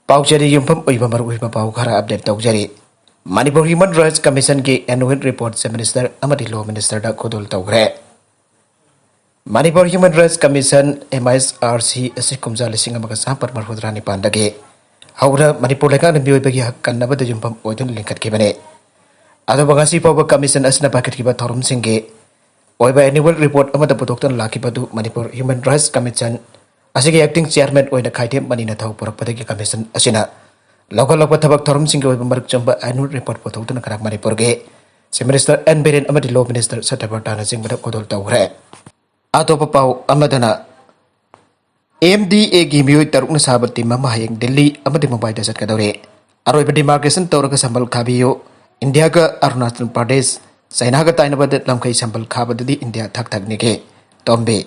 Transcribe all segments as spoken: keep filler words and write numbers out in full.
ꯄꯥꯎꯆꯦꯗ ꯌꯨꯝꯐꯝ ꯑꯣꯏꯕ ꯃꯔꯨꯑꯣꯏꯕ ꯄꯥꯎ ꯈꯔ ꯑꯞꯗꯦꯠ ꯇꯧꯖꯔꯤ꯫ ꯃꯅꯤꯄꯨꯔ ꯍ꯭ꯌꯨꯃꯦꯟ ꯔꯥꯏꯠꯁ ꯀꯃꯤꯁꯟꯒꯤ ꯑꯦꯅꯨꯋꯦꯜ ꯔꯤꯄꯣꯔꯠ ꯆꯤꯐ ꯃꯤꯅꯤꯁꯇꯔ ꯑꯃꯗꯤ ꯂꯣ ꯃꯤꯅꯤꯁꯇꯔꯗ ꯈꯨꯗꯣꯜ ꯇꯧꯈ꯭ꯔꯦ꯫ Manipur human rights commission, M I S R C, ꯑꯁꯤ ꯀꯨꯝꯖꯥ ꯂꯤꯁꯤꯡ ꯑꯃꯒ ꯆꯥꯃꯥꯄꯟ ꯃꯔꯤꯐꯨꯇꯔꯥ ꯅꯤꯄꯥꯟꯗꯒꯤ ꯍꯧꯅ ꯃꯅꯤꯄꯨꯔ ꯂꯩꯉꯥꯛꯅ ꯃꯤꯑꯣꯏꯕꯒꯤ ꯍꯛ ꯀꯟꯅꯕꯗ ꯌꯨꯝꯐꯝ ꯑꯣꯏꯗꯨꯅ ꯂꯤꯡꯈꯠꯈꯤꯕꯅꯤ꯫ ꯑꯗꯨꯕꯨ ꯉꯁꯤ ꯐꯥꯎꯕ ꯀꯃꯤꯁꯟ ꯑꯁꯤꯅ ꯄꯥꯏꯈꯠꯈꯤꯕ ꯊꯧꯔꯝꯁꯤꯡꯒꯤ ꯑꯣꯏꯕ ꯑꯦꯅꯨꯋꯦꯜ ꯔꯤꯄꯣꯔꯠ ꯑꯃꯠꯇ ꯄꯨꯊꯣꯛꯇꯨꯅ ꯂꯥꯛꯈꯤꯕ ꯑꯗꯨ ꯃꯅꯤꯄꯨꯔ ꯍ꯭ꯌꯨꯃꯦꯟ ꯔꯥꯏꯠꯁ ꯀꯃꯤꯁꯟ ꯑꯁꯤꯒꯤ ꯑꯦꯛꯇꯤꯡ ꯆꯤꯌꯥꯔꯃꯦꯟ ꯑꯣꯏꯅ ꯈꯥꯏꯗꯦꯝ ꯃꯅꯤꯅ ꯊꯧ ꯄꯨꯔꯛꯄꯗꯒꯤ ꯀꯃꯤꯁꯟ ꯑꯁꯤꯅ ꯂꯧꯈꯠꯂꯛꯄ ꯊꯕꯛ ꯊꯧꯔꯝꯁꯤꯡꯒꯤ ꯑꯣꯏꯕ ꯃꯔꯤꯛ ꯆꯨꯝꯕ ꯑꯦꯅꯨꯋꯦꯜ ꯔꯤꯄꯣꯔꯠ ꯄꯨꯊꯣꯛꯇꯨꯅ ꯈꯔ ꯃꯅꯤꯄꯨꯔꯒꯤ ꯆꯤꯐ ꯃꯤꯅꯤꯁꯇꯔ ꯑꯦꯟ ꯕꯤꯔꯦꯟ ꯑꯃꯗꯤ ꯂꯣ ꯃꯤꯅꯤꯁꯇꯔ ꯁꯇ꯭ꯌꯕ꯭ꯔꯇꯥꯅꯆꯤꯡꯕꯗ ꯈꯨꯗꯣꯜ ꯇꯧꯈ꯭ꯔꯦ꯫ ꯑꯇꯣꯞꯄ ꯄꯥꯎ ꯑꯃꯗꯅ, ꯑꯦꯝ ꯗꯤ ꯑꯦꯒꯤ ꯃꯤꯑꯣꯏ ꯇꯔꯨꯛꯅ ꯁꯥꯕ ꯇꯤꯝ ꯑꯃ ꯍꯌꯦꯡ ꯗꯤꯜꯂꯤ ꯑꯃꯗꯤ ꯃꯨꯝꯕꯥꯏꯗ ꯆꯠꯀꯗꯧꯔꯤ꯫ ꯑꯔꯣꯏꯕ ꯗꯤꯃꯥꯔꯀꯦꯁꯟ ꯇꯧꯔꯒ ꯁꯝꯕꯜ ꯈꯥꯕꯤꯌꯨ꯫ ꯏꯟꯗꯤꯌꯥꯒ ꯑꯔꯨꯅꯥꯆꯜ ꯄ꯭ꯔꯗꯦꯁ, ꯆꯩꯅꯥꯒ ꯇꯥꯏꯅꯕꯗ ꯂꯝꯈꯩ ꯁꯝꯕꯜ ꯈꯥꯕꯗꯗꯤ ꯏꯟꯗꯤꯌꯥ ꯊꯛ ꯊꯛꯅꯤꯒꯤ꯫ ꯇꯣꯝꯕꯤ꯫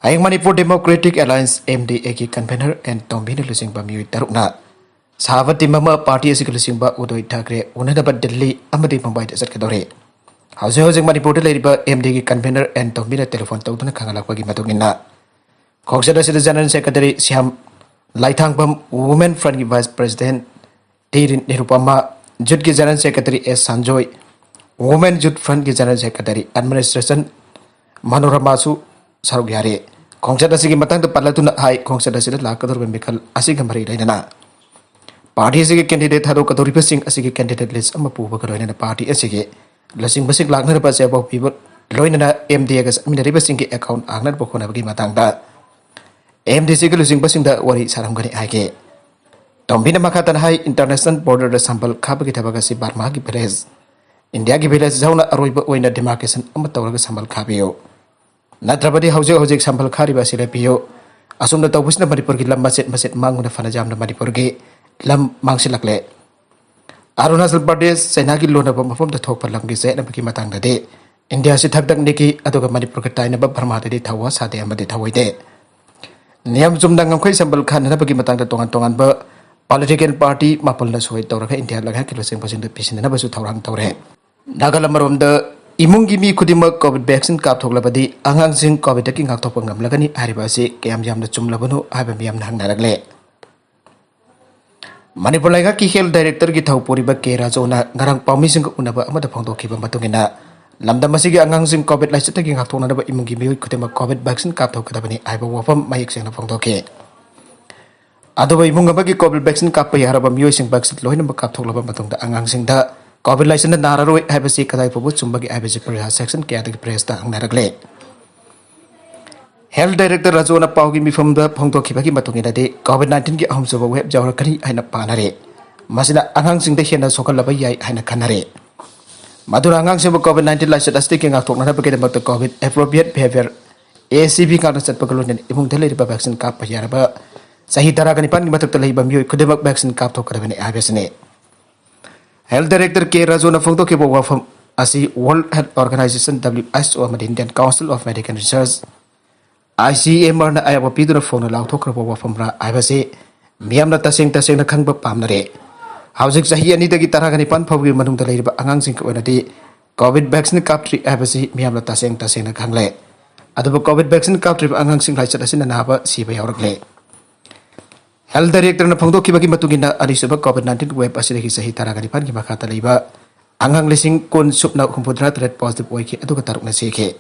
ꯍꯌꯦꯡ Manipur democratic alliance, M D ꯑꯦꯒꯤ ꯀꯟꯚꯦꯅꯔ ꯑꯦꯟ ꯇꯣꯝꯕꯤꯅ ꯂꯨꯆꯤꯡꯕ ꯃꯤꯑꯣꯏ ꯇꯔꯨꯛꯅ ꯁꯥꯕ ꯇꯤꯝ ꯑꯃ ꯄꯥꯔꯇꯤ ꯑꯁꯤꯒꯤ ꯂꯨꯆꯤꯡꯕ ꯎꯗꯣꯏ ꯊꯥꯀ꯭ꯔꯦ ꯎꯅꯅꯕ ꯗꯤꯜꯂꯤ ꯑꯃꯗꯤ ꯃꯨꯝꯕꯥꯏꯗ ꯆꯠꯀꯗꯧꯔꯤ꯫ ꯍꯧꯖꯤꯛ ꯍꯧꯖꯤꯛ ꯃꯅꯤꯄꯨꯔꯗ ꯂꯩꯔꯤꯕ ꯑꯦꯝ ꯗꯤꯒꯤ ꯀꯟꯚꯦꯅꯔ ꯑꯦꯟ ꯇꯣꯝꯕꯤꯅ ꯇꯦꯂꯤꯐꯣꯟ ꯇꯧꯗꯨꯅ ꯈꯪꯍꯜꯂꯛꯄꯒꯤ ꯃꯇꯨꯡ ꯏꯟꯅ, ꯈꯣꯡꯆꯠ ꯑꯁꯤꯗ general secretary Shyam Laithangbam, women ꯐ꯭ꯔꯟꯠꯀꯤ ꯚꯥꯏꯁ ꯄ꯭ꯔꯦꯁꯤꯗꯦꯟꯠ ꯇꯤ ꯅꯤꯔꯨꯄꯃꯥ, ꯌꯨꯠꯀꯤ general secretary S Sanjoy, women youth ꯐ꯭ꯔꯟꯠꯀꯤ ꯖꯦꯅꯔꯦꯜ ꯁꯦꯀ꯭ꯔꯦꯇꯔꯤ ꯑꯦꯗꯃꯤꯅꯤꯁꯇ꯭ꯔꯦꯁꯟ ꯃꯅꯣꯔꯃꯥꯁꯨ ꯁꯔꯨꯛ ꯌꯥꯔꯤ꯫ ꯈꯣꯡꯆꯠ ꯑꯁꯤꯒꯤ ꯃꯇꯥꯡꯗ ꯄꯜꯂꯗꯨꯅ ꯍꯥꯏ, ꯈꯣꯡꯆꯠ ꯑꯁꯤꯗ ꯂꯥꯛꯀꯗꯧꯔꯤꯕ ꯃꯤꯈꯜ ꯑꯁꯤꯒ ꯃꯔꯤ ꯂꯩꯅꯅ ꯄꯥꯔꯇꯤ ꯑꯁꯤꯒꯤ ꯀꯦꯟꯗꯤꯗꯦꯠ ꯊꯥꯗꯣꯛꯀꯗꯧꯔꯤꯕꯁꯤꯡ ꯑꯁꯤꯒꯤ ꯀꯦꯟꯗꯤꯗꯦꯠ ꯂꯤꯁ ꯑꯃ ꯄꯨꯕꯒ ꯂꯣꯏꯅꯅ ꯄꯥꯔꯇꯤ ꯑꯁꯤꯒꯤ ꯂꯨꯆꯤꯡꯕꯁꯤꯡ ꯂꯥꯛꯅꯅꯕ ꯆꯦꯐꯥꯎ ꯄꯤꯕ ꯂꯣꯏꯅꯅ ꯑꯦꯝ ꯗꯤ ꯑꯦꯒ ꯆꯠꯃꯤꯟꯅꯔꯤꯕꯁꯤꯡꯒꯤ ꯑꯦꯀꯥꯎꯟ ꯍꯥꯡꯅꯅꯕ ꯍꯣꯠꯅꯕꯒꯤ ꯃꯇꯥꯡꯗ ꯑꯦꯝ ꯗꯤ ꯁꯤꯒꯤ ꯂꯨꯆꯤꯡꯕꯁꯤꯡꯗ ꯋꯥꯔꯤ ꯁꯥꯔꯝꯒꯅꯤ ꯍꯥꯏꯈꯤ꯫ ꯇꯣꯝꯕꯤꯅ ꯃꯈꯥ ꯇꯥꯅ ꯍꯥꯏ, ꯏꯟꯇꯔꯅꯦꯁꯅꯦꯜ ꯕꯣꯔꯗꯔꯗ ꯁꯝꯕꯜ ꯈꯥꯕꯒꯤ ꯊꯕꯛ ꯑꯁꯤ ꯕꯔꯃꯥꯒꯤ ꯚꯤꯂꯦꯖ, ꯏꯟꯗꯤꯌꯥꯒꯤ ꯚꯤꯂꯦꯖ ꯌꯥꯎꯅ ꯑꯔꯣꯏꯕ ꯑꯣꯏꯅ ꯗꯤꯃꯥꯔꯀꯦꯁꯟ ꯑꯃ ꯇꯧꯔꯒ ꯁꯝꯕꯜ ꯈꯥꯕꯤꯌꯨ꯫ ꯅꯠꯇ꯭ꯔꯕꯗꯤ ꯍꯧꯖꯤꯛ ꯍꯧꯖꯤꯛ ꯁꯝꯕꯜ ꯈꯥꯔꯤꯕ ꯑꯁꯤ ꯂꯦꯞꯄꯤꯌꯨ꯫ ꯑꯁꯨꯝꯅ ꯇꯧꯕꯁꯤꯅ ꯃꯅꯤꯄꯨꯔꯒꯤ ꯂꯝ ꯃꯆꯦꯠ ꯃꯆꯦꯠ ꯃꯥꯡꯕꯅ ꯐꯅ ꯌꯥꯝꯅ ꯃꯅꯤꯄꯨꯔꯒꯤ ꯂꯝ ꯃꯥꯡꯁꯤꯜꯂꯛꯂꯦ꯫ ꯑꯔꯨꯅꯥꯆꯜ ꯄ꯭ꯔꯗꯦꯁ ꯆꯩꯅꯥꯒꯤ ꯂꯣꯟꯅꯕ ꯃꯐꯝꯗ ꯊꯣꯛꯄ ꯂꯝꯒꯤ ꯆꯌꯦꯠꯅꯕꯒꯤ ꯃꯇꯥꯡꯗꯗꯤ ꯏꯟꯗꯤꯌꯥꯁꯤ ꯊꯛ ꯊꯛꯅꯤꯒꯤ, ꯑꯗꯨꯒ ꯃꯅꯤꯄꯨꯔꯒ ꯇꯥꯏꯅꯕ ꯕꯔꯃꯥꯗꯗꯤ ꯊꯧꯋꯥ ꯁꯥꯗꯦ ꯑꯃꯗꯤ ꯊꯧꯑꯣꯏꯗꯦ꯫ ꯅꯤꯌꯝ ꯆꯨꯝꯅ ꯉꯝꯈꯩ ꯁꯝꯕꯜ ꯈꯥꯅꯅꯕꯒꯤ ꯃꯇꯥꯡꯗ ꯇꯣꯉꯥꯟ ꯇꯣꯉꯥꯟꯕ ꯄꯣꯂꯤꯇꯤꯀꯦꯜ ꯄꯥꯔꯇꯤ ꯃꯥꯄꯜꯅ ꯁꯣꯏ ꯇꯧꯔꯒ ꯏꯟꯗꯤꯌꯥ ꯂꯩꯉꯥꯛꯀꯤ ꯂꯨꯆꯤꯡꯕꯁꯤꯡꯗ ꯄꯤꯁꯤꯟꯅꯅꯕꯁꯨ ꯊꯧꯔꯥꯡ ꯇꯧꯔꯦ꯫ ꯅꯥꯒꯜ ꯑꯃꯔꯣꯝꯗ, ꯏꯃꯨꯡꯒꯤ ꯃꯤ ꯈꯨꯗꯤꯡꯃꯛ ꯀꯣꯚꯤꯗ ꯚꯦꯛꯁꯤꯟ ꯀꯥꯞꯊꯣꯛꯂꯕꯗꯤ ꯑꯉꯥꯡꯁꯤꯡ ꯀꯣꯚꯤꯗꯇꯒꯤ ꯉꯥꯛꯊꯣꯛꯄ ꯉꯝꯂꯒꯅꯤ ꯍꯥꯏꯔꯤꯕ ꯑꯁꯤ ꯀꯌꯥꯝ ꯌꯥꯝꯅ ꯆꯨꯝꯂꯕꯅꯣ ꯍꯥꯏꯕ ꯃꯤꯌꯥꯝꯅ ꯍꯪꯅꯔꯛꯂꯦ꯫ ꯃꯅꯤꯄꯨꯔ ꯂꯩꯉꯥꯛꯀꯤ ꯍꯦꯜꯊ ꯗꯥꯏꯔꯦꯛꯇꯔꯒꯤ ꯊꯧꯄꯨꯔꯤꯕ ꯀꯦ ꯔꯥꯖꯨꯅ ꯉꯔꯥꯡ ꯄꯥꯎꯃꯤꯁꯤꯡꯒ ꯎꯅꯕ ꯑꯃꯗ ꯐꯣꯡꯗꯣꯛꯈꯤꯕ ꯃꯇꯨꯡ ꯏꯟꯅ, ꯂꯝꯗꯝ ꯑꯁꯤꯒꯤ ꯑꯉꯥꯡꯁꯤꯡ ꯀꯣꯚꯤꯗ ꯂꯥꯏꯆꯠꯇꯒꯤ ꯉꯥꯛꯊꯣꯛꯅꯅꯕ ꯏꯃꯨꯡꯒꯤ ꯃꯤꯑꯣꯏ ꯈꯨꯗꯤꯡꯃꯛ ꯀꯣꯚꯤꯗ ꯚꯦꯛꯁꯤꯟ ꯀꯥꯞꯊꯣꯛꯀꯗꯕꯅꯤ ꯍꯥꯏꯕ ꯋꯥꯐꯝ ꯃꯌꯦꯛ ꯁꯦꯡꯅ ꯐꯣꯡꯗꯣꯛꯈꯤ꯫ ꯑꯗꯨꯕꯨ ꯏꯃꯨꯡ ꯑꯃꯒꯤ ꯀꯣꯚꯤꯗ ꯚꯦꯛꯁꯤꯟ ꯀꯥꯞꯄ ꯌꯥꯔꯕ ꯃꯤꯑꯣꯏꯁꯤꯡ ꯚꯦꯛꯁꯤꯟ ꯂꯣꯏꯅꯃꯛ ꯀꯥꯞꯊꯣꯛꯂꯕ ꯃꯇꯨꯡꯗ ꯑꯉꯥꯡꯁꯤꯡꯗ ꯀꯣꯚꯤꯗ ꯂꯥꯏꯆꯠꯅ ꯅꯥꯔꯔꯣꯏ ꯍꯥꯏꯕꯁꯤ ꯀꯗꯥꯏ ꯐꯥꯎꯕ ꯆꯨꯝꯕꯒꯦ ꯍꯥꯏꯕꯁꯤ ꯄ꯭ꯔꯖꯥ ꯁꯦꯛꯁꯟ ꯀꯌꯥꯗꯒꯤ ꯄ꯭ꯔꯦꯁꯇ ꯍꯪꯅꯔꯛꯂꯦ꯫ ꯍꯦꯜꯊ ꯗꯥꯏꯔꯦꯛꯇꯔ ꯔꯥꯖꯨꯅ ꯄꯥꯎꯒꯤ ꯃꯤꯐꯝꯗ ꯐꯣꯡꯗꯣꯛꯈꯤꯕꯒꯤ ꯃꯇꯨꯡ ꯏꯟꯅꯗꯤ, ꯀꯣꯚꯤꯗ ꯅꯥꯏꯟꯇꯤꯟꯒꯤ ꯑꯍꯨꯝꯁꯨꯕ ꯋꯦꯕ ꯌꯥꯎꯔꯛꯀꯅꯤ ꯍꯥꯏꯅ ꯄꯥꯅꯔꯦ꯫ ꯃꯁꯤꯅ ꯑꯉꯥꯡꯁꯤꯡꯗ ꯍꯦꯟꯅ ꯁꯣꯛꯍꯜꯂꯕ ꯌꯥꯏ ꯍꯥꯏꯅ ꯈꯟꯅꯔꯦ꯫ ꯃꯗꯨꯅ ꯑꯉꯥꯡꯁꯤꯡꯕꯨ ꯀꯣꯚꯤꯗ ꯅꯥꯏꯟꯇꯤꯟ ꯂꯥꯏꯆꯠ ꯑꯁꯤꯗꯒꯤ ꯉꯥꯛꯊꯣꯛꯅꯅꯕꯒꯤꯗꯃꯛꯇ ꯀꯣꯚꯤꯗ ꯑꯦꯄ꯭ꯔꯣꯄ꯭ꯔꯤꯌꯦꯠ ꯕꯤꯍꯦꯕꯤꯌꯔ, ꯑꯦ ꯁꯤ ꯕꯤ, ꯉꯥꯛꯅ ꯆꯠꯄꯒ ꯂꯣꯏꯅꯅ ꯏꯃꯨꯡꯗ ꯂꯩꯔꯤꯕ ꯚꯦꯛꯁꯤꯟ ꯀꯥꯞꯄ ꯌꯥꯔꯕ ꯆꯍꯤ ꯇꯔꯥꯒ ꯅꯤꯄꯥꯟꯒꯤ ꯃꯊꯛꯇ ꯂꯩꯕ ꯃꯤꯑꯣꯏ ꯈꯨꯗꯤꯡꯃꯛ ꯚꯦꯛꯁꯤꯟ ꯀꯥꯞꯊꯣꯛꯀꯗꯕꯅꯤ ꯍꯥꯏꯕꯁꯤꯅꯤ꯫ ꯍꯦꯜꯊ ꯗꯥꯏꯔꯦꯛꯇꯔ ꯀꯦ ꯔꯥꯖꯨꯅ ꯐꯣꯡꯗꯣꯛꯈꯤꯕ ꯋꯥꯐꯝ ꯑꯁꯤ World Health Organization, W H O, ꯑꯃꯗꯤ Indian Council of Medical Research, I C M R, ꯅ ꯑꯌꯥꯕ ꯄꯤꯗꯨꯅ ꯐꯣꯡꯅ ꯂꯥꯎꯊꯣꯛꯈ꯭ꯔꯕ ꯋꯥꯐꯝꯔꯥ ꯍꯥꯏꯕꯁꯤ ꯃꯤꯌꯥꯝꯅ ꯇꯁꯦꯡ ꯇꯁꯦꯡꯅ ꯈꯪꯕ ꯄꯥꯝꯅꯔꯦ꯫ ꯍꯧꯖꯤꯛ ꯆꯍꯤ ꯑꯅꯤꯗꯒꯤ ꯇꯔꯥꯒ ꯅꯤꯄꯥꯟ ꯐꯥꯎꯕꯒꯤ ꯃꯅꯨꯡꯗ ꯂꯩꯔꯤꯕ ꯑꯉꯥꯡꯁꯤꯡꯒꯤ ꯑꯣꯏꯅꯗꯤ ꯀꯣꯚꯤꯗ ꯚꯦꯛꯁꯤꯟ ꯀꯥꯞꯇ꯭ꯔꯤ ꯍꯥꯏꯕꯁꯤ ꯃꯤꯌꯥꯝꯅ ꯇꯁꯦꯡ ꯇꯁꯦꯡꯅ ꯈꯪꯂꯦ꯫ ꯑꯗꯨꯕꯨ ꯀꯣꯚꯤꯗ ꯚꯦꯛꯁꯤꯟ ꯀꯥꯞꯇ꯭ꯔꯤꯕ ꯑꯉꯥꯡꯁꯤꯡ ꯂꯥꯏꯆꯠ ꯑꯁꯤꯅ ꯅꯥꯕ, ꯁꯤꯕ ꯌꯥꯎꯔꯛꯂꯦ꯫ ꯍꯦꯜꯊ ꯗꯥꯏꯔꯦꯛꯇꯔꯅ ꯐꯣꯡꯗꯣꯛꯈꯤꯕꯒꯤ ꯃꯇꯨꯡ ꯏꯟꯅ, ꯑꯅꯤꯁꯨꯕ ꯀꯣꯚꯤꯗ ꯅꯥꯏꯟꯇꯤꯟ ꯋꯦꯕ ꯑꯁꯤꯗꯒꯤ ꯆꯍꯤ ꯇꯔꯥꯒ ꯅꯤꯄꯥꯟꯒꯤ ꯃꯈꯥꯗ ꯂꯩꯕ ꯑꯉꯥꯡ ꯂꯤꯁꯤꯡ ꯀꯨꯟ ꯁꯨꯞꯅ ꯍꯨꯝꯐꯨꯇꯔꯥ ꯇꯔꯦꯠ ꯄꯣꯖꯤꯇꯤꯚ ꯑꯣꯏꯈꯤ, ꯑꯗꯨꯒ ꯇꯔꯨꯛꯅ ꯁꯤꯈꯤ꯫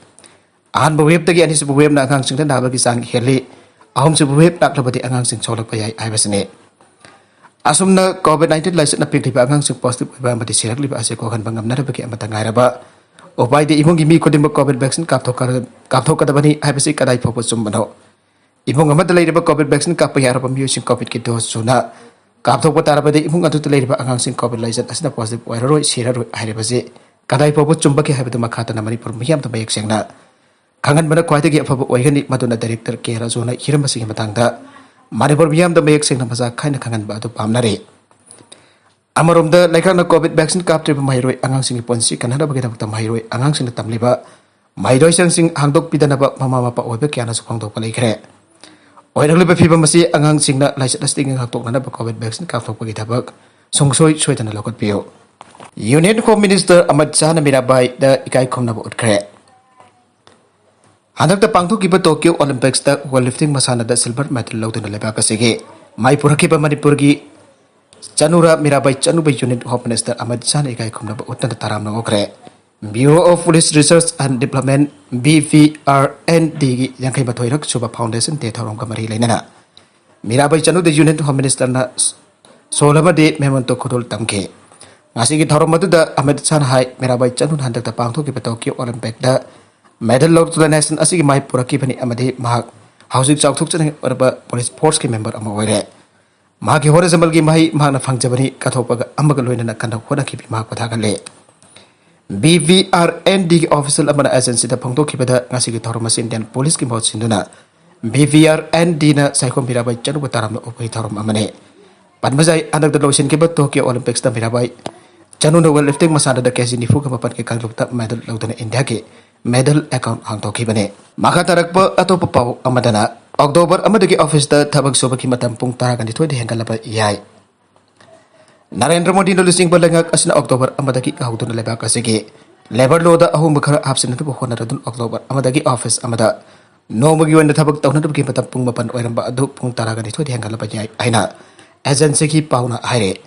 ꯑꯍꯥꯟꯕ ꯋꯦꯕꯇꯒꯤ ꯑꯅꯤꯁꯨꯕ ꯋꯦꯕꯅ ꯑꯉꯥꯡꯁꯤꯡꯗ ꯅꯥꯕꯒꯤ ꯆꯥꯡ ꯍꯦꯜꯂꯤ꯫ ꯑꯍꯨꯝꯁꯨꯕ ꯋꯦꯕ ꯂꯥꯛꯂꯕꯗꯤ ꯑꯉꯥꯡꯁꯤꯡ ꯁꯣꯛꯂꯛꯄ ꯌꯥꯏ ꯍꯥꯏꯕꯁꯤꯅꯤ꯫ ꯑꯁꯨꯝꯅ ꯀꯣꯚꯤꯗ ꯅꯥꯏꯟꯇꯤꯟ ꯂꯥꯏꯆꯠꯅ ꯄꯤꯛꯂꯤꯕ ꯑꯉꯥꯡꯁꯤꯡ ꯄꯣꯖꯤꯇꯤꯚ ꯑꯣꯏꯕ ꯑꯃꯗꯤ ꯁꯤꯔꯛꯂꯤꯕ ꯑꯁꯤ ꯀꯣꯛꯍꯟꯕ ꯉꯝꯅꯅꯕꯒꯤ ꯑꯃꯠꯇ ꯉꯥꯏꯔꯕ ꯎꯄꯥꯏꯗꯤ ꯏꯃꯨꯡꯒꯤ ꯃꯤ ꯈꯨꯗꯤꯡꯃꯛ ꯀꯣꯚꯤꯗ ꯚꯦꯛꯁꯤꯟ ꯀꯥꯞꯊꯣꯛꯀ-, ꯀꯥꯞꯊꯣꯛꯀꯗꯕꯅꯤ ꯍꯥꯏꯕꯁꯤ ꯀꯗꯥꯏ ꯐꯥꯎꯕ ꯆꯨꯝꯕꯅꯣ? ꯏꯃꯨꯡ ꯑꯃꯗ ꯂꯩꯔꯤꯕ ꯀꯣꯚꯤꯗ ꯚꯦꯛꯁꯤꯟ ꯀꯥꯞꯄ ꯌꯥꯔꯕ ꯃꯤꯑꯣꯏꯁꯤꯡ ꯀꯣꯚꯤꯗꯀꯤ ꯗꯣꯁ ꯁꯨꯅ ꯀꯥꯞꯊꯣꯛꯄ ꯇꯥꯔꯕꯗꯤ, ꯏꯃꯨꯡ ꯑꯗꯨꯗ ꯂꯩꯔꯤꯕ ꯑꯉꯥꯡꯁꯤꯡ ꯀꯣꯚꯤꯗ ꯂꯥꯏꯆꯠ ꯑꯁꯤꯅ ꯄꯣꯖꯤꯇꯤꯚ ꯑꯣꯏꯔꯔꯣꯏ, ꯁꯤꯔꯔꯣꯏ ꯍꯥꯏꯔꯤꯕꯁꯤ ꯀꯗꯥꯏ ꯐꯥꯎꯕ ꯆꯨꯝꯕꯒꯦ ꯍꯥꯏꯕꯗꯨ ꯃꯈꯥ ꯇꯥꯅ ꯃꯅꯤꯄꯨꯔ ꯃꯤꯌꯥꯝꯗ ꯃꯌꯦꯛ ꯁꯦꯡꯅ ꯈꯪꯍꯟꯕꯅ ꯈ꯭ꯋꯥꯏꯗꯒꯤ ꯑꯐꯕ ꯑꯣꯏꯒꯅꯤ꯫ ꯃꯗꯨꯅ ꯗꯥꯏꯔꯦꯛꯇꯔ ꯀꯦ ꯔꯥꯖꯨꯅ ꯍꯤꯔꯝ ꯑꯁꯤꯒꯤ ꯃꯇꯥꯡꯗ ꯃꯅꯤꯄꯨꯔ ꯃꯤꯌꯥꯝꯗ ꯃꯌꯦꯛ ꯁꯦꯡꯅ ꯃꯆꯥ ꯈꯥꯏꯅ ꯈꯪꯍꯟꯕ ꯑꯗꯨ ꯄꯥꯝꯅꯔꯤ꯫ ꯑꯃꯔꯣꯝꯗ, ꯂꯩꯉꯥꯛꯅ ꯀꯣꯚꯤꯗ ꯚꯦꯛꯁꯤꯟ ꯀꯥꯞꯇ꯭ꯔꯤꯕ ꯃꯍꯩꯔꯣꯏ ꯑꯉꯥꯡꯁꯤꯡꯒꯤ ꯄꯨꯟꯁꯤ ꯀꯟꯅꯅꯕꯒꯤꯗꯃꯛꯇ ꯃꯍꯩꯔꯣꯏ ꯑꯉꯥꯡꯁꯤꯡꯅ ꯇꯝꯂꯤꯕ ꯃꯍꯩꯔꯣꯏꯁꯪꯁꯤꯡ ꯍꯥꯡꯗꯣꯛꯄꯤꯗꯅꯕ ꯃꯃꯥ ꯃꯄꯥ ꯑꯣꯏꯕ ꯀꯌꯥꯅꯁꯨ ꯐꯣꯡꯗꯣꯛꯄ ꯂꯩꯈ꯭ꯔꯦ꯫ ꯑꯣꯏꯔꯛꯂꯤꯕ ꯐꯤꯕꯝ ꯑꯁꯤ ꯑꯉꯥꯡꯁꯤꯡꯅ ꯂꯥꯏꯆꯠ ꯑꯁꯤꯗꯒꯤ ꯉꯥꯛꯊꯣꯛꯅꯅꯕ ꯀꯣꯚꯤꯗ ꯚꯦꯛꯁꯤꯟ ꯀꯥꯞꯊꯣꯛꯄꯒꯤ ꯊꯕꯛ ꯁꯨꯡꯁꯣꯏ ꯁꯣꯏꯗꯅ ꯂꯧꯈꯠꯄꯤꯌꯨ꯫ ꯌꯨꯅꯤꯌꯟ ꯍꯣꯝ ꯃꯤꯅꯤꯁꯇꯔ ꯑꯃꯤꯠ ꯁꯥꯍꯅ ꯃꯤꯔꯥꯕꯥꯏꯗ ꯏꯀꯥꯏ ꯈꯨꯝꯅꯕ ꯎꯠꯈ꯭ꯔꯦ꯫ ꯍꯟꯗꯛꯇ ꯄꯥꯡꯊꯣꯛꯈꯤꯕ ꯇꯣꯀꯤꯌꯣ ꯑꯣꯂꯤꯝꯄꯤꯛꯁꯇ ꯋꯦꯠ ꯂꯤꯐꯇꯤꯡ ꯃꯁꯥꯟꯅꯗ ꯁꯤꯜꯚꯔ ꯃꯦꯗꯜ ꯂꯧꯗꯨꯅ ꯂꯩꯕꯥꯛ ꯑꯁꯤꯒꯤ ꯃꯥꯏ ꯄꯨꯔꯛꯈꯤꯕ ꯃꯅꯤꯄꯨꯔꯒꯤ ꯆꯅꯨꯔ ꯃꯤꯔꯥꯕꯥꯏ ꯆꯅꯨꯕ ꯌꯨꯅꯤꯠ ꯍꯣꯝ ꯃꯤꯅꯤꯁꯇꯔ ꯑꯃꯤꯠ ꯁꯥꯍꯅ ꯏꯀꯥꯏ ꯈꯨꯝꯅꯕ ꯎꯠꯇꯨꯅ ꯇꯔꯥꯝꯅ ꯑꯣꯛꯈ꯭ꯔꯦ꯫ Bureau of Police Research and Development, B P R N D ꯒꯤ ꯌꯥꯡꯈꯩ ꯃꯥꯊꯣꯏꯔꯛ ꯁꯨꯕ Foundation Day ꯊꯧꯔꯝꯒ ꯃꯔꯤ ꯂꯩꯅꯅ ꯃꯤꯔꯥꯕꯥꯏ ꯆꯅꯨꯗ ꯌꯨꯅꯤꯠ ꯍꯣꯝ ꯃꯤꯅꯤꯁꯇꯔꯅ ꯁꯣꯜ ꯑꯃꯗꯤ ꯃꯦꯃꯣꯟꯇꯣ ꯈꯨꯗꯣꯜ ꯇꯝꯈꯤ꯫ ꯉꯁꯤꯒꯤ ꯊꯧꯔꯝ ꯑꯗꯨꯗ ꯑꯃꯤꯠ ꯁꯥꯍꯅ ꯍꯥꯏ, ꯃꯤꯔꯥꯕꯥꯏ ꯆꯅꯨꯅ ꯍꯟꯗꯛꯇ ꯄꯥꯡꯊꯣꯛꯈꯤꯕ ꯇꯣꯀꯤꯌꯣ ꯑꯣꯂꯤꯝꯄꯤꯛꯇ ꯃꯦꯗꯜ ꯂꯧꯗꯨꯅ ꯅꯦꯁꯟ ꯑꯁꯤꯒꯤ ꯃꯥꯏ ꯄꯨꯔꯛꯈꯤꯕꯅꯤ ꯑꯃꯗꯤ ꯃꯍꯥꯛ ꯍꯧꯖꯤꯛ ꯆꯥꯎꯊꯣꯛꯆꯅꯤꯡꯉꯥꯏ ꯑꯣꯏꯔꯕ ꯄꯨꯂꯤꯁ ꯐꯣꯔꯁꯀꯤ ꯃꯦꯝꯕꯔ ꯑꯃ ꯑꯣꯏꯔꯦ꯫ ꯃꯍꯥꯛꯀꯤ ꯍꯣꯠꯅꯖꯃꯜꯒꯤ ꯃꯍꯩ ꯃꯍꯥꯛꯅ ꯐꯪꯖꯕꯅꯤ, ꯀꯠꯊꯣꯛꯄꯒ ꯑꯃꯒ ꯂꯣꯏꯅꯅ ꯀꯟꯅ ꯍꯣꯠꯅꯈꯤꯕꯤ ꯃꯍꯥꯛꯄꯨ ꯊꯥꯒꯠꯂꯦ꯫ B P R N D ꯒꯤ ꯑꯣꯐꯤꯁꯤꯌꯦꯜ ꯑꯃꯅ ꯑꯦꯖꯦꯟꯁꯤꯗ ꯐꯣꯡꯗꯣꯛꯈꯤꯕꯗ, ꯉꯁꯤꯒꯤ ꯊꯧꯔꯝ ꯑꯁꯤ ꯏꯟꯗꯤꯌꯥꯟ ꯄꯨꯂꯤꯁꯀꯤ ꯃꯍꯨꯠ ꯁꯤꯟꯗꯨꯅ B P R N D ꯅ ꯁꯥꯏꯈꯣꯝ ꯃꯤꯔꯥꯕꯥꯏ ꯆꯅꯨꯕꯨ ꯇꯔꯥꯝꯅ ꯑꯣꯛꯄꯒꯤ ꯊꯧꯔꯝ ꯑꯃꯅꯤ꯫ ꯄꯟꯕ ꯌꯥꯏ, ꯍꯟꯗꯛꯇ ꯂꯣꯏꯁꯤꯟꯈꯤꯕ ꯇꯣꯀꯤꯌꯣ ꯑꯣꯂꯤꯝꯄꯤꯛꯁꯇ ꯃꯤꯔꯥꯕꯥꯏ ꯆꯅꯨꯅ ꯋꯦꯠ ꯂꯤꯐꯇꯤꯡ ꯃꯁꯥꯟꯅꯗ ꯀꯦ ꯖꯤ ꯅꯤꯐꯨꯒ ꯃꯥꯄꯟꯒꯤ ꯀꯥꯡꯂꯨꯞꯇ ꯃꯦꯗꯜ ꯂꯧꯗꯨꯅ ꯏꯟꯗꯤꯌꯥꯒꯤ ꯃꯦꯗꯜ ꯑꯦꯀꯥꯎꯟ ꯍꯥꯡꯗꯣꯛꯈꯤꯕꯅꯤ꯫ ꯃꯈꯥ ꯇꯥꯔꯛꯄ ꯑꯇꯣꯞꯄ ꯄꯥꯎ ꯑꯃꯗꯅ, ꯑꯣꯛꯇꯣꯕꯔ ꯑꯃꯗꯒꯤ ꯑꯣꯐꯤꯁꯇ ꯊꯕꯛ ꯁꯨꯕꯒꯤ ꯃꯇꯝ ꯄꯨꯡ ꯇꯔꯥꯒ ꯅꯤꯊꯣꯏꯗ ꯍꯦꯟꯒꯠꯂꯕ ꯌꯥꯏ꯫ ꯅꯔꯦꯟꯗ꯭ꯔ ꯃꯣꯗꯤꯅ ꯂꯨꯆꯤꯡꯕ ꯂꯩꯉꯥꯛ ꯑꯁꯤꯅ ꯑꯣꯛꯇꯣꯕꯔ ꯑꯃꯗꯒꯤ ꯍꯧꯗꯨꯅ ꯂꯩꯕꯥꯛ ꯑꯁꯤꯒꯤ ꯂꯦꯕꯔ ꯂꯣꯗ ꯑꯍꯣꯡꯕ ꯈꯔ ꯍꯥꯞꯆꯤꯟꯅꯕ ꯍꯣꯠꯅꯔꯗꯨꯅ ꯑꯣꯛꯇꯣꯕꯔ ꯑꯃꯗꯒꯤ ꯑꯣꯐꯤꯁ ꯑꯃꯗ ꯅꯣꯡꯃꯒꯤ ꯑꯣꯏꯅ ꯊꯕꯛ ꯇꯧꯅꯅꯕꯒꯤ ꯃꯇꯝ ꯄꯨꯡ ꯃꯥꯄꯟ ꯑꯣꯏꯔꯝꯕ ꯑꯗꯨ ꯄꯨꯡ ꯇꯔꯥꯒ ꯅꯤꯊꯣꯏꯗ ꯍꯦꯟꯒꯠꯂꯕ ꯌꯥꯏ ꯍꯥꯏꯅ ꯑꯦꯖꯦꯟꯁꯤꯒꯤ ꯄꯥꯎꯅ ꯍꯥꯏꯔꯦ꯫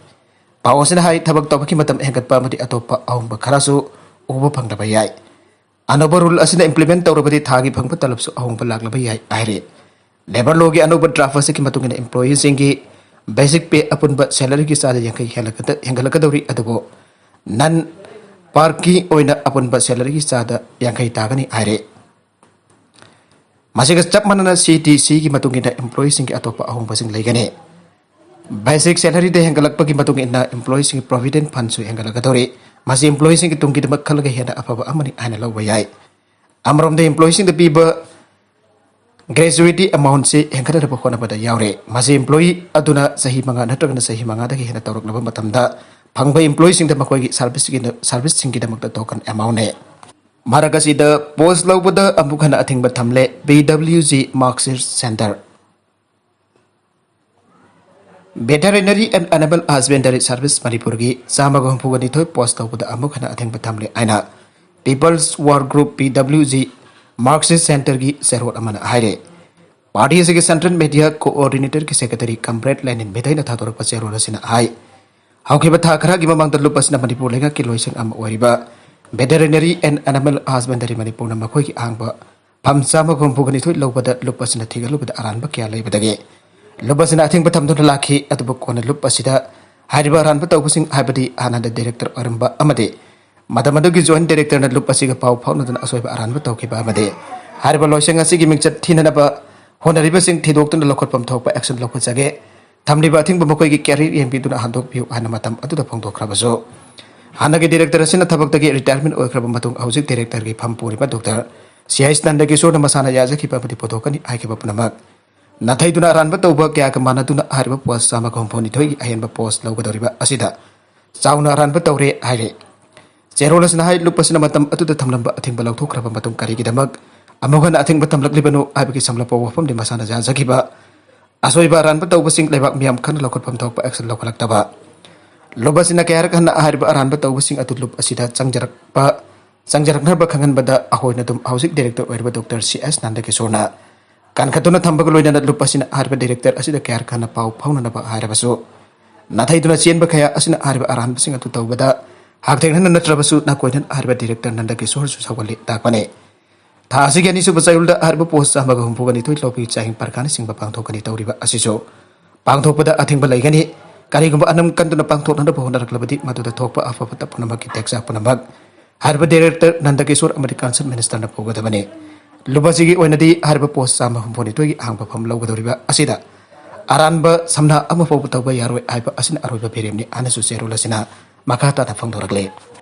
ꯄꯥꯎ ꯑꯁꯤꯅ ꯍꯥꯏ, ꯊꯕꯛ ꯇꯧꯕꯒꯤ ꯃꯇꯝ ꯍꯦꯟꯒꯠꯄ ꯑꯃꯗꯤ ꯑꯇꯣꯞꯄ ꯑꯍꯣꯡꯕ ꯈꯔꯁꯨ ꯎꯕ ꯐꯪꯂꯕ ꯌꯥꯏ꯫ ꯑꯅꯧꯕ ꯔꯨꯜ ꯑꯁꯤꯅ ꯏꯝꯄ꯭ꯂꯤꯃꯦꯟ ꯇꯧꯔꯕꯗꯤ ꯊꯥꯒꯤ ꯐꯪꯕ ꯇꯂꯕꯁꯨ ꯑꯍꯣꯡꯕ ꯂꯥꯛꯂꯕ ꯌꯥꯏ ꯍꯥꯏꯔꯤ꯫ ꯂꯦꯕꯔ ꯂꯣꯒꯤ ꯑꯅꯧꯕ ꯗ꯭ꯔꯥꯐ ꯑꯁꯤꯒꯤ ꯃꯇꯨꯡ ꯏꯟꯅ ꯏꯝꯄ꯭ꯂꯣꯌꯤꯁꯤꯡꯒꯤ ꯕꯦꯁꯤꯛ ꯄꯦ ꯑꯄꯨꯟꯕ ꯁꯦꯂꯔꯤꯒꯤ ꯆꯥꯗ ꯌꯥꯡꯈꯩ ꯍꯦꯜꯂꯛꯀꯗ-, ꯍꯦꯟꯒꯠꯂꯛꯀꯗꯧꯔꯤ, ꯑꯗꯨꯕꯨ ꯅꯟ ꯄꯥꯔꯛꯀꯤ ꯑꯣꯏꯅ ꯑꯄꯨꯟꯕ ꯁꯦꯂꯔꯤꯒꯤ ꯆꯥꯗ ꯌꯥꯡꯈꯩ ꯇꯥꯒꯅꯤ ꯍꯥꯏꯔꯤ꯫ ꯃꯁꯤꯒ ꯆꯞ ꯃꯥꯟꯅꯅ ꯁꯤ ꯇꯤ ꯁꯤꯒꯤ ꯃꯇꯨꯡ ꯏꯟꯅ ꯏꯝꯄ꯭ꯂꯣꯌꯤꯁꯤꯡꯒꯤ ꯑꯇꯣꯞꯄ ꯑꯍꯣꯡꯕꯁꯤꯡ ꯂꯩꯒꯅꯤ꯫ ꯕꯦꯁꯤꯛ ꯁꯦꯂꯔꯤꯗ ꯍꯦꯟꯒꯠꯂꯛꯄꯒꯤ ꯃꯇꯨꯡ ꯏꯟꯅ ꯏꯝꯄ꯭ꯂꯣꯌꯤꯁꯤꯡꯒꯤ ꯄ꯭ꯔꯣꯚꯤꯗꯦꯟ ꯐꯟꯁꯨ ꯍꯦꯟꯒꯠꯂꯛꯀꯗꯧꯔꯤ꯫ ꯃꯁꯤ ꯏꯝꯄ꯭ꯂꯣꯌꯤꯁꯤꯡꯒꯤ ꯇꯨꯡꯒꯤꯗꯃꯛ ꯈꯜꯂꯒ ꯍꯦꯟꯅ ꯑꯐꯕ ꯑꯃꯅꯤ ꯍꯥꯏꯅ ꯂꯧꯕ ꯌꯥꯏ꯫ ꯑꯃꯔꯣꯝꯗ ꯏꯝꯄ꯭ꯂꯣꯌꯤꯁꯤꯡꯗ ꯄꯤꯕ ꯒ꯭ꯔꯦꯖꯨꯋꯦꯇꯤ ꯑꯦꯃꯥꯎꯟꯁꯤ ꯍꯦꯟꯒꯠꯅꯅꯕ ꯍꯣꯠꯅꯕꯗ ꯌꯥꯎꯔꯦ꯫ ꯃꯁꯤ ꯏꯝꯄ꯭ꯂꯣꯌꯤ ꯑꯗꯨꯅ ꯆꯍꯤ ꯃꯉꯥ ꯅꯠꯇ꯭ꯔꯒꯅ ꯆꯍꯤ ꯃꯉꯥꯗꯒꯤ ꯍꯦꯟꯅ ꯇꯧꯔꯛꯂꯕ ꯃꯇꯝꯗ ꯐꯪꯕ ꯏꯝꯄ꯭ꯂꯣꯌꯤꯁꯤꯡꯗ ꯃꯈꯣꯏꯒꯤ ꯁꯥꯔꯚꯤꯁꯁꯤꯡꯒꯤ, ꯁꯥꯔꯚꯤꯁꯁꯤꯡꯒꯤꯗꯃꯛꯇ ꯇꯣꯀꯟ ꯑꯦꯃꯥꯎꯟꯅꯦ꯫ ꯃꯔꯛ ꯑꯁꯤꯗ ꯄꯣꯁ ꯂꯧꯕꯗ ꯑꯃꯨꯛ ꯍꯟꯅ ꯑꯊꯤꯡꯕ ꯊꯝꯂꯦ꯫ P W G Marksheet Center꯫ Veterinary and Animal Husbandry Service ꯃꯅꯤꯄꯨꯔꯒꯤ ꯆꯥꯝꯃꯒ ꯍꯨꯝꯐꯨꯒ ꯅꯤꯊꯣꯏ ꯄꯣꯁ ꯇꯧꯕꯗ ꯑꯃꯨꯛ ꯍꯟꯅ ꯑꯊꯤꯡꯕ ꯊꯝꯂꯦ ꯍꯥꯏꯅ People's Work Group, P W G, Marksheet Centerꯒꯤ ꯆꯦꯔꯣꯜ ꯑꯃꯅ ꯍꯥꯏꯔꯦ꯫ ꯄꯥꯔꯇꯤ ꯑꯁꯤꯒꯤ ꯁꯦꯟꯇ꯭ꯔꯦꯜ ꯃꯦꯗꯤꯌꯥ ꯀꯣꯑꯣꯔꯗꯤꯅꯦꯇꯔꯒꯤ ꯁꯦꯀ꯭ꯔꯦꯇꯔꯤ ꯀꯝꯔꯦꯗ ꯂꯦꯅꯤꯟ ꯚꯤꯗꯩꯅ ꯊꯥꯗꯣꯔꯛꯄ ꯆꯦꯔꯣꯜ ꯑꯁꯤꯅ ꯍꯥꯏ, ꯍꯧꯈꯤꯕ ꯊꯥ ꯈꯔꯒꯤ ꯃꯃꯥꯡꯗ ꯂꯨꯞ ꯑꯁꯤꯅ ꯃꯅꯤꯄꯨꯔ ꯂꯩꯉꯥꯛꯀꯤ ꯂꯣꯏꯁꯪ ꯑꯃ ꯑꯣꯏꯔꯤꯕ Veterinary and Animal Husbandry ꯃꯅꯤꯄꯨꯔꯅ ꯃꯈꯣꯏꯒꯤ ꯑꯍꯥꯡꯕ ꯐꯝ ꯆꯥꯝꯃꯒ ꯍꯨꯝꯐꯨꯒ ꯅꯤꯊꯣꯏ ꯂꯧꯕꯗ ꯂꯨꯞ ꯑꯁꯤꯅ ꯊꯤꯒꯠꯂꯨꯕꯗ ꯑꯔꯥꯟꯕ ꯀꯌꯥ ꯂꯩꯕꯗꯒꯤ ꯂꯨꯞ ꯑꯁꯤꯅ ꯑꯊꯤꯡꯕ ꯊꯝꯗꯨꯅ ꯂꯥꯛꯈꯤ꯫ ꯑꯗꯨꯕꯨ ꯀꯣꯟꯅ ꯂꯨꯞ ꯑꯁꯤꯗ ꯍꯥꯏꯔꯤꯕ ꯑꯔꯥꯟꯕ ꯇꯧꯕꯁꯤꯡ, ꯍꯥꯏꯕꯗꯤ ꯍꯥꯟꯅꯗ ꯗꯤꯔꯦꯛꯇꯔ ꯑꯣꯏꯔꯝꯕ ꯑꯃꯗꯤ ꯃꯇꯝ ꯑꯗꯨꯒꯤ ꯖꯣꯏꯟꯠ ꯗꯤꯔꯦꯛꯇꯔꯅ ꯂꯨꯞ ꯑꯁꯤꯒ ꯄꯥꯎ ꯐꯥꯎꯅꯗꯨꯅ ꯑꯁꯣꯏꯕ ꯑꯔꯥꯟꯕ ꯇꯧꯈꯤꯕ ꯑꯃꯗꯤ ꯍꯥꯏꯔꯤꯕ ꯂꯣꯏꯁꯪ ꯑꯁꯤꯒꯤ ꯃꯤꯡꯆꯠ ꯊꯤꯅꯅꯕ ꯍꯣꯠꯅꯔꯤꯕꯁꯤꯡ ꯊꯤꯗꯣꯛꯇꯨꯅ ꯂꯧꯈꯠꯐꯝ ꯊꯣꯛꯄ action ꯂꯧꯈꯠꯆꯒꯦ꯫ ꯊꯝꯂꯤꯕ ꯑꯊꯤꯡꯕ ꯃꯈꯣꯏꯒꯤ career ꯌꯦꯡꯕꯤꯗꯨꯅ ꯍꯟꯗꯣꯛꯄꯤꯌꯨ ꯍꯥꯏꯅ ꯃꯇꯝ ꯑꯗꯨꯗ ꯐꯣꯡꯗꯣꯛꯈ꯭ꯔꯕꯁꯨ, ꯍꯥꯟꯅꯒꯤ ꯗꯤꯔꯦꯛꯇꯔ ꯑꯁꯤꯅ ꯊꯕꯛꯇꯒꯤ retirement ꯑꯣꯏꯈ꯭ꯔꯕ ꯃꯇꯨꯡ ꯍꯧꯖꯤꯛ ꯗꯤꯔꯦꯛꯇꯔꯒꯤ ꯐꯝ ꯄꯨꯔꯤꯕ ꯗꯣꯛꯇꯔ ꯁꯤ ꯑꯩꯆ ꯅꯟꯗꯀꯤꯁꯣꯔꯅ ꯃꯁꯥꯅ ꯌꯥꯖꯈꯤꯕ ꯑꯃꯗꯤ ꯄꯨꯊꯣꯛꯀꯅꯤ ꯍꯥꯏꯈꯤꯕ ꯄꯨꯝꯅꯃꯛ ꯅꯥꯊꯩꯗꯨꯅ ꯑꯔꯥꯟꯕ ꯇꯧꯕ ꯀꯌꯥꯒ ꯃꯥꯟꯅꯗꯨꯅ ꯍꯥꯏꯔꯤꯕ ꯄꯣꯁ ꯆꯥꯝꯃꯒ ꯍꯨꯝꯐꯨ ꯅꯤꯊꯣꯏꯒꯤ ꯑꯍꯦꯟꯕ ꯄꯣꯁ ꯂꯧꯒꯗꯧꯔꯤꯕ ꯑꯁꯤꯗ ꯆꯥꯎꯅ ꯑꯔꯥꯟꯕ ꯇꯧꯔꯦ ꯍꯥꯏꯔꯦ꯫ ꯆꯦꯔꯣꯜ ꯑꯁꯤꯅ ꯍꯥꯏ, ꯂꯨꯞ ꯑꯁꯤꯅ ꯃꯇꯝ ꯑꯗꯨꯗ ꯊꯝꯂꯝꯕ ꯑꯊꯤꯡꯕ ꯂꯧꯊꯣꯛꯈ꯭ꯔꯕ ꯃꯇꯨꯡ ꯀꯔꯤꯒꯤꯗꯃꯛ ꯑꯃꯨꯛ ꯍꯟꯅ ꯑꯊꯤꯡꯕ ꯊꯝꯂꯛꯂꯤꯕꯅꯣ ꯍꯥꯏꯕꯒꯤ ꯁꯝꯂꯞꯄ ꯋꯥꯐꯝꯗꯤ ꯃꯁꯥꯅ ꯌꯥꯖꯈꯤꯕ ꯑꯁꯣꯏꯕ ꯑꯔꯥꯟꯕ ꯇꯧꯕꯁꯤꯡ ꯂꯩꯕꯥꯛ ꯃꯤꯌꯥꯝ ꯈꯟꯅ ꯂꯧꯈꯠꯐꯝ ꯊꯣꯛꯄ action ꯂꯧꯈꯠꯂꯛꯇꯕ꯫ ꯂꯨꯞ ꯑꯁꯤꯅ ꯀꯌꯥꯔꯛ ꯍꯟꯅ ꯍꯥꯏꯔꯤꯕ ꯑꯔꯥꯟꯕ ꯇꯧꯕꯁꯤꯡ ꯑꯗꯨ ꯂꯨꯞ ꯑꯁꯤꯗ ꯆꯪꯖꯔꯛꯄ, ꯆꯪꯖꯔꯛꯅꯕ ꯈꯪꯍꯟꯕꯗ ꯑꯩꯈꯣꯏꯅ ꯑꯗꯨꯝ ꯍꯧꯖꯤꯛ ꯗꯤꯔꯦꯛꯇꯔ ꯑꯣꯏꯔꯤꯕ ꯗꯣꯛꯇꯔ ꯁꯤ ꯑꯦꯁ ꯅꯟꯗꯀꯤꯁꯣꯔꯅ ꯀꯟꯈꯠꯇꯨꯅ ꯊꯝꯕꯒ ꯂꯣꯏꯅꯅ ꯂꯨꯞ ꯑꯁꯤꯅ ꯍꯥꯏꯔꯤꯕ ꯗꯤꯔꯦꯛꯇꯔ ꯑꯁꯤꯗ ꯀꯌꯥꯔꯛ ꯍꯟꯅ ꯄꯥꯎ ꯐꯥꯎꯅꯅꯕ ꯍꯥꯏꯔꯕꯁꯨ ꯅꯥꯊꯩꯗꯨꯅ ꯆꯦꯟꯕ ꯀꯌꯥ ꯑꯁꯤꯅ ꯍꯥꯏꯔꯤꯕ ꯑꯔꯥꯟꯕꯁꯤꯡ ꯑꯗꯨ ꯇꯧꯕꯗ ꯍꯛꯊꯦꯡꯅꯅ ꯅꯠꯇ꯭ꯔꯕꯁꯨ ꯅꯥꯀꯣꯏꯅꯅ ꯍꯥꯏꯔꯤꯕ ꯗꯤꯔꯦꯛꯇꯔ ꯅꯟꯗꯀꯤꯁꯣꯔꯁꯨ ꯁꯧꯒꯠꯂꯤ ꯇꯥꯛꯄꯅꯤ꯫ ꯊꯥ ꯑꯁꯤꯒꯤ ꯑꯅꯤꯁꯨꯕ ꯆꯌꯣꯜꯗ ꯍꯥꯏꯔꯤꯕ ꯄꯣꯁ ꯆꯥꯝꯃꯒ ꯍꯨꯝꯐꯨꯒ ꯅꯤꯊꯣꯏ ꯂꯧꯕꯒꯤ ꯆꯥꯡꯌꯦꯡ ꯄꯔꯤꯈꯥꯅꯆꯤꯡꯕ ꯄꯥꯡꯊꯣꯛꯀꯅꯤ꯫ ꯇꯧꯔꯤꯕ ꯑꯁꯤꯁꯨ ꯄꯥꯡꯊꯣꯛꯄꯗ ꯑꯊꯤꯡꯕ ꯂꯩꯒꯅꯤ꯫ ꯀꯔꯤꯒꯨꯝꯕ ꯑꯅꯝ ꯀꯟꯗꯨꯅ ꯄꯥꯡꯊꯣꯛꯅꯅꯕ ꯍꯣꯠꯅꯔꯛꯂꯕꯗꯤ ꯃꯗꯨꯗ ꯊꯣꯛꯄ ꯑꯐ ꯐꯠꯇ ꯄꯨꯝꯅꯃꯛꯀꯤ ꯇꯦꯛꯆꯥꯛ ꯄꯨꯝꯅꯃꯛ ꯍꯥꯏꯔꯤꯕ ꯗꯤꯔꯦꯛꯇꯔ ꯅꯟꯗꯀꯤꯁꯣꯔ ꯑꯃꯗꯤ ꯀꯟꯁꯔꯟ ꯃꯤꯅꯤꯁꯇꯔꯅ ꯄꯨꯒꯗꯕꯅꯤ꯫ ꯂꯨꯞ ꯑꯁꯤꯒꯤ ꯑꯣꯏꯅꯗꯤ ꯍꯥꯏꯔꯤꯕ ꯄꯣꯁ ꯆꯥꯝꯃ ꯍꯨꯝꯐꯨꯅꯤꯊꯣꯏꯒꯤ ꯑꯍꯥꯡꯕ ꯐꯝ ꯂꯧꯒꯗꯧꯔꯤꯕ ꯑꯁꯤꯗ ꯑꯔꯥꯟꯕ ꯁꯝꯅꯥ ꯑꯃ ꯐꯥꯎꯕ ꯇꯧꯕ ꯌꯥꯔꯣꯏ ꯍꯥꯏꯕ ꯑꯁꯤꯅ ꯑꯔꯣꯏꯕ ꯐꯤꯔꯦꯞꯅꯤ ꯍꯥꯏꯅꯁꯨ ꯆꯦꯔꯣꯜ ꯑꯁꯤꯅ ꯃꯈꯥ ꯇꯥꯅ ꯐꯣꯡꯗꯣꯔꯛꯂꯤ꯫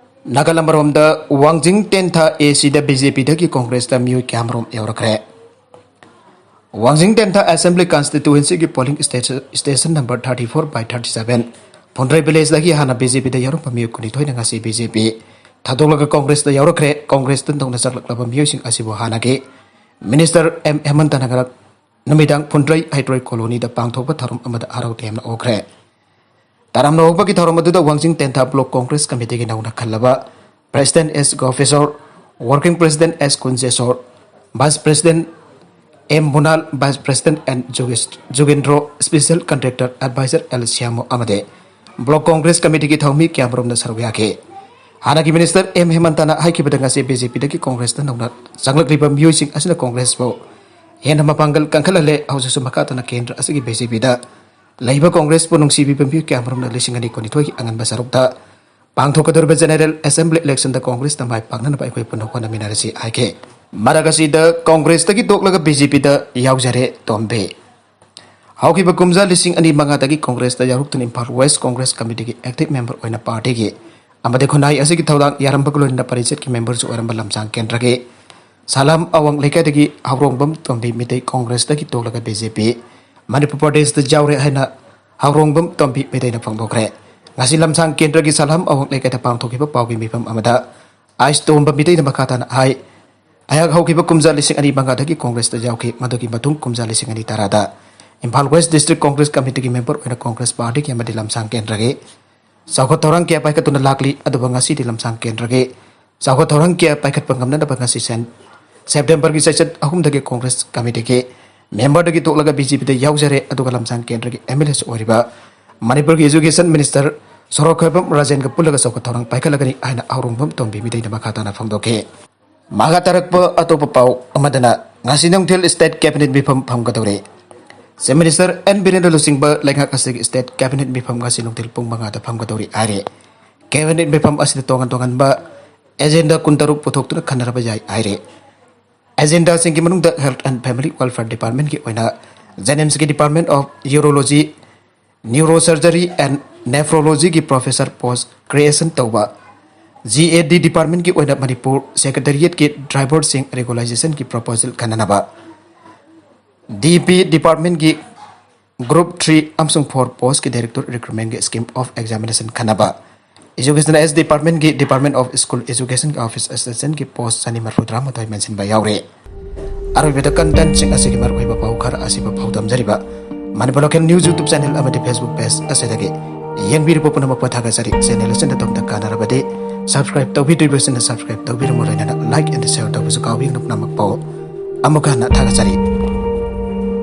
ꯅꯥꯀꯜ ꯑꯃꯔꯣꯝꯗ ꯋꯥꯡꯖꯤꯡ ꯇꯦꯟꯊꯥ ꯑꯦ ꯁꯤꯗ ꯕꯤ ꯖꯦ ꯄꯤꯗꯒꯤ ꯀꯣꯡꯒ꯭ꯔꯦꯁꯇ ꯃꯤꯑꯣꯏ ꯀꯌꯥꯃꯔꯣꯝ ꯌꯥꯎꯔꯛꯈ꯭ꯔꯦ꯫ ꯋꯥꯡꯖꯤꯡ ꯇꯦꯟꯊꯥ ꯑꯦꯁꯦꯝꯕ꯭ꯂꯤ ꯀꯟꯁꯇꯤꯇ꯭ꯌꯨꯑꯦꯟꯁꯤꯒꯤ polling station, station number thirty four by thirty seven Phundrei ꯚꯤꯂꯦꯖꯇꯒꯤ ꯍꯥꯟꯅ ꯕꯤ ꯖꯦ ꯄꯤꯗ ꯌꯥꯎꯔꯝꯕ ꯃꯤꯑꯣꯏ ꯀꯨꯟꯅꯤꯊꯣꯏꯅ ꯉꯁꯤ ꯕꯤ ꯖꯦ ꯄꯤ ꯊꯥꯗꯣꯛꯂꯒ ꯀꯣꯡꯒ꯭ꯔꯦꯁꯇ ꯌꯥꯎꯔꯛꯈ꯭ꯔꯦ꯫ ꯀꯣꯡꯒ꯭ꯔꯦꯁꯇ ꯅꯧꯅ ꯆꯪꯂꯛꯂꯕ ꯃꯤꯑꯣꯏꯁꯤꯡ ꯑꯁꯤꯕꯨ ꯍꯥꯟꯅꯒꯤ ꯃꯤꯅꯤꯁꯇꯔ ꯑꯦꯝ ꯍꯦꯃꯟꯇꯅ ꯉꯔꯥꯡ ꯅꯨꯃꯤꯗꯥꯡ ꯐꯨꯟꯗ꯭ꯔꯩ ꯍꯩꯇ꯭ꯔꯣꯏ ꯀꯣꯂꯣꯅꯤꯗ ꯄꯥꯡꯊꯣꯛꯄ ꯊꯧꯔꯝ ꯑꯃꯗ ꯍꯔꯥꯎ ꯇꯌꯥꯝꯅ ꯑꯣꯛꯈ꯭ꯔꯦ꯫ ꯇꯔꯥꯝꯅ ꯑꯣꯛꯄꯒꯤ ꯊꯧꯔꯝ ꯑꯗꯨꯗ ꯋꯥꯡꯖꯤꯡ ꯇꯦꯟꯊꯥ ꯕ꯭ꯂꯣꯛ ꯀꯣꯡꯒ꯭ꯔꯦꯁ ꯀꯃꯤꯇꯤꯒꯤ ꯅꯧꯅ ꯈꯜꯂꯕ president S Gopeshor, working president S Kunjeshor, vice president M Munal, Vice President, N ꯖꯨꯒꯦꯁ-, Jugendro, Special Contractor Advisor, L Shyamo ꯑꯃꯗꯤ Block Congress Committeeꯒꯤ ꯊꯧꯃꯤ ꯀꯌꯥꯃꯔꯨꯝꯅ ꯁꯔꯨꯛ ꯌꯥꯈꯤ꯫ ꯍꯥꯟꯅꯒꯤ Minister ꯑꯦꯝ ꯍꯦꯃꯟꯇꯅ ꯍꯥꯏꯈꯤꯕꯗ ꯉꯁꯤ ꯕꯤ ꯖꯦ ꯄꯤꯗꯒꯤ ꯀꯣꯡꯒ꯭ꯔꯦꯁꯇ ꯅꯧꯅ ꯆꯪꯂꯛꯂꯤꯕ ꯃꯤꯑꯣꯏꯁꯤꯡ ꯑꯁꯤꯅ ꯀꯣꯡꯒ꯭ꯔꯦꯁꯄꯨ ꯍꯦꯟꯅ ꯃꯄꯥꯡꯒꯜ ꯀꯟꯈꯠꯍꯜꯂꯦ꯫ ꯍꯧꯖꯤꯛꯁꯨ ꯃꯈꯥ ꯇꯥꯅ ꯀꯦꯟꯗ꯭ꯔ ꯑꯁꯤꯒꯤ ꯕꯤ ꯖꯦ ꯄꯤꯗ ꯂꯩꯕ ꯀꯣꯡꯒ꯭ꯔꯦꯁꯄꯨ ꯅꯨꯡꯁꯤꯕꯤꯕ ꯃꯤꯑꯣꯏ ꯀꯌꯥꯃꯔꯨꯝꯅ ꯂꯤꯁꯤꯡ ꯑꯅꯤ ꯀꯨꯟꯅꯤꯊꯣꯏꯒꯤ ꯑꯉꯟꯕ ꯁꯔꯨꯛꯇ ꯄꯥꯡꯊꯣꯛꯀꯗꯧꯔꯤꯕ General Assembly Electionꯗ ꯀꯣꯡꯒ꯭ꯔꯦꯁꯇ ꯃꯥꯏ ꯄꯥꯛꯅꯅꯕ ꯑꯩꯈꯣꯏ ꯄꯨꯟꯅ ꯍꯣꯠꯅꯃꯤꯟꯅꯔꯁꯤ ꯍꯥꯏꯈꯤ꯫ ꯃꯔꯛ ꯑꯁꯤꯗ ꯀꯣꯡꯒ꯭ꯔꯦꯁꯇꯒꯤ ꯇꯣꯛꯂꯒ ꯕꯤ ꯖꯦ ꯄꯤꯗ ꯌꯥꯎꯖꯔꯦ ꯇꯣꯝꯕꯤ꯫ ꯍꯧꯈꯤꯕ ꯀꯨꯝꯖꯥ ꯂꯤꯁꯤꯡ ꯑꯅꯤ ꯃꯉꯥꯗꯒꯤ ꯀꯣꯡꯒ꯭ꯔꯦꯁꯇ ꯌꯥꯎꯔꯛꯇꯨꯅ Imphal West Congress Committeeꯒꯤ active member ꯑꯣꯏꯅ partyꯒꯤ ꯑꯃꯗꯤ ꯈꯨꯟꯅꯥꯏ ꯑꯁꯤꯒꯤ ꯊꯧꯗꯥꯡ ꯌꯥꯔꯝꯕꯒ ꯂꯣꯏꯅꯅ ꯄꯔꯤꯁꯠꯀꯤ memberꯁꯨ ꯑꯣꯏꯔꯝꯕ ꯂꯝꯁꯥꯡ ꯀꯦꯟꯗ꯭ꯔꯒꯤ ꯁꯥꯂꯥꯝ ꯑꯋꯥꯡ ꯂꯩꯀꯥꯏꯗꯒꯤ ꯍꯥꯎꯔꯣꯡꯕꯝ ꯇꯣꯝꯕꯤ ꯃꯤꯇꯩ ꯀꯣꯡꯒ꯭ꯔꯦꯁꯇꯒꯤ ꯇꯣꯛꯂꯒ ꯕꯤ ꯖꯦ ꯄꯤ ꯃꯅꯤꯄꯨꯔ ꯄ꯭ꯔꯗꯦꯁꯇ ꯌꯥꯎꯔꯦ ꯍꯥꯏꯅ ꯍꯥꯎꯔꯣꯡꯕꯝ ꯇꯣꯝꯕꯤ ꯃꯤꯇꯩꯅ ꯐꯣꯡꯗꯣꯛꯈ꯭ꯔꯦ꯫ ꯉꯁꯤ ꯂꯝꯁꯥꯡ ꯀꯦꯟꯗ꯭ꯔꯒꯤ ꯁꯥꯂꯥꯝ ꯑꯋꯥꯡ ꯂꯩꯀꯥꯏꯗ ꯄꯥꯡꯊꯣꯛꯈꯤꯕ ꯄꯥꯎꯒꯤ ꯃꯤꯐꯝ ꯑꯃꯗ ꯑꯥꯏꯁ ꯇꯣꯝꯕ ꯃꯤꯇꯩꯅ ꯃꯈꯥ ꯇꯥꯅ ꯍꯥꯏ, ꯑꯩꯍꯥꯛ ꯍꯧꯈꯤꯕ ꯀꯨꯝꯖꯥ ꯂꯤꯁꯤꯡ ꯑꯅꯤ ꯃꯉꯥꯗꯒꯤ ꯀꯣꯡꯒ꯭ꯔꯦꯁꯇ ꯌꯥꯎꯈꯤ꯫ ꯃꯗꯨꯒꯤ ꯃꯇꯨꯡ ꯀꯨꯝꯖꯥ ꯂꯤꯁꯤꯡ ꯑꯅꯤ ꯇꯔꯥꯗ Imphal West District Congress Committeeꯒꯤ member ꯑꯣꯏꯅ ꯀꯣꯡꯒ꯭ꯔꯦꯁ partyꯒꯤ ꯑꯃꯗꯤ ꯂꯝꯁꯥꯡ ꯀꯦꯟꯗ꯭ꯔꯒꯤ ꯆꯥꯎꯈꯠ ꯊꯧꯔꯥꯡ ꯀꯌꯥ ꯄꯥꯏꯈꯠꯇꯨꯅ ꯂꯥꯛꯂꯤ꯫ ꯑꯗꯨꯕꯨ ꯉꯁꯤꯗꯤ ꯂꯝꯁꯥꯡ ꯀꯦꯟꯗ꯭ꯔꯒꯤ ꯆꯥꯎꯈꯠ ꯊꯧꯔꯥꯡ ꯀꯌꯥ ꯄꯥꯏꯈꯠꯄ ꯉꯝꯅꯅꯕ ꯉꯁꯤ ꯁꯦꯟ-, ꯁꯦꯞꯇꯦꯝꯕꯔꯒꯤ ꯆꯩꯆꯠ ꯑꯍꯨꯝꯗꯒꯤ ꯀꯣꯡꯒ꯭ꯔꯦꯁ committeeꯒꯤ memberꯗꯒꯤ ꯇꯣꯛꯂꯒ ꯕꯤ ꯖꯦ ꯄꯤꯗ ꯌꯥꯎꯖꯔꯦ꯫ ꯑꯗꯨꯒ ꯂꯝꯁꯥꯡ ꯀꯦꯟꯗ꯭ꯔꯒꯤ ꯑꯦꯝ ꯑꯦꯜ ꯑꯦꯁꯨ ꯑꯣꯏꯔꯤꯕ ꯃꯅꯤꯄꯨꯔꯒꯤ education minister ꯁꯣꯔꯣꯛꯈꯣꯏꯕꯝ ꯔꯥꯖꯦꯟꯒ ꯄꯨꯜꯂꯒ ꯆꯥꯎꯈꯠ ꯊꯧꯔꯥꯡ ꯄꯥꯏꯈꯠꯂꯒꯅꯤ ꯍꯥꯏꯅ ꯍꯥꯎꯔꯣꯡꯕꯝ ꯇꯣꯝꯕꯤ ꯃꯤꯇꯩꯅ ꯃꯈꯥ ꯇꯥꯅ ꯐꯣꯡꯗꯣꯛꯈꯤ꯫ ꯃꯈꯥ ꯇꯥꯔꯛꯄ ꯑꯇꯣꯞꯄ ꯄꯥꯎ ꯑꯃꯗꯅ, ꯉꯁꯤ ꯅꯨꯡꯊꯤꯜ state cabinet ꯃꯤꯐꯝ ꯐꯝꯒꯗꯧꯔꯤ꯫ Chief Minister ꯑꯦꯟ ꯕꯤꯔꯦꯟꯗ꯭ꯔ ꯂꯨꯆꯤꯡꯕ ꯂꯩꯉꯥꯛ ꯑꯁꯤꯒꯤ state cabinet ꯃꯤꯐꯝ ꯉꯁꯤ ꯅꯨꯡꯊꯤꯜ ꯄꯨꯡ ꯃꯉꯥꯗ ꯐꯝꯒꯗꯧꯔꯤ ꯍꯥꯏꯔꯤ꯫ Cabinet ꯃꯤꯐꯝ ꯑꯁꯤꯗ ꯇꯣꯉꯥꯟ ꯇꯣꯉꯥꯟꯕ agenda ꯀꯨꯟꯇꯔꯨꯛ ꯄꯨꯊꯣꯛꯇꯨꯅ ꯈꯟꯅꯔꯕ ꯌꯥꯏ ꯍꯥꯏꯔꯤ꯫ Agendaꯁꯤꯡꯒꯤ ꯃꯅꯨꯡꯗ Health and Family Welfare Departmentꯀꯤ ꯑꯣꯏꯅ JNIMSꯀꯤ Department of Urology, Neurosurgery and Nephrologyꯒꯤ professor post creation ꯇꯧꯕ, G A D Departmentꯀꯤ ꯑꯣꯏꯅ ꯃꯅꯤꯄꯨꯔ Secretariatꯀꯤ driverꯁꯤꯡ regularisation proposal ꯈꯟꯅꯅꯕ, D P Departmentꯀꯤ group three ꯑꯃꯁꯨꯡ four postꯀꯤ director recruitmentꯀꯤ scheme of examination ꯈꯟꯅꯕ, Education S Departmentꯀꯤ Department of School Educationꯒꯤ office assistantꯀꯤ post ꯆꯅꯤ ꯃꯔꯤꯐꯨ ꯇꯔꯥꯃꯥꯊꯣꯏ ꯃꯦꯟꯁꯤꯟꯕ ꯌꯥꯎꯔꯤ꯫ ꯑꯔꯣꯏꯕꯗ contentꯁꯤꯡ ꯑꯁꯤꯒꯤ ꯃꯔꯨꯑꯣꯏꯕ ꯄꯥꯎ ꯈꯔ ꯑꯁꯤꯕꯨ ꯐꯥꯎꯗꯝꯖꯔꯤꯕ Manipur Local News YouTube channel ꯑꯃꯗꯤ Facebook page ꯑꯁꯤꯗꯒꯤ ꯌꯦꯡꯕꯤꯔꯤꯕ ꯄꯨꯝꯅꯃꯛꯄꯨ ꯊꯥꯒꯠꯆꯔꯤ꯫ Channel ꯑꯁꯤꯅ ꯑꯗꯣꯝꯗ ꯀꯥꯟꯅꯔꯕꯗꯤ subscribe ꯇꯧꯕꯤꯗ꯭ꯔꯤꯕꯁꯤꯡꯅ subscribe ꯇꯧꯕꯤꯔꯝꯃꯨ, ꯂꯣꯏꯅꯅ like and share ꯇꯧꯕꯁꯨ ꯀꯥꯎꯕꯤꯒꯅꯨ꯫ ꯄꯨꯝꯅꯃꯛꯄꯨ ꯑꯃꯨꯛꯀ ꯍꯟꯅ ꯊꯥꯒꯠꯆꯔꯤ꯫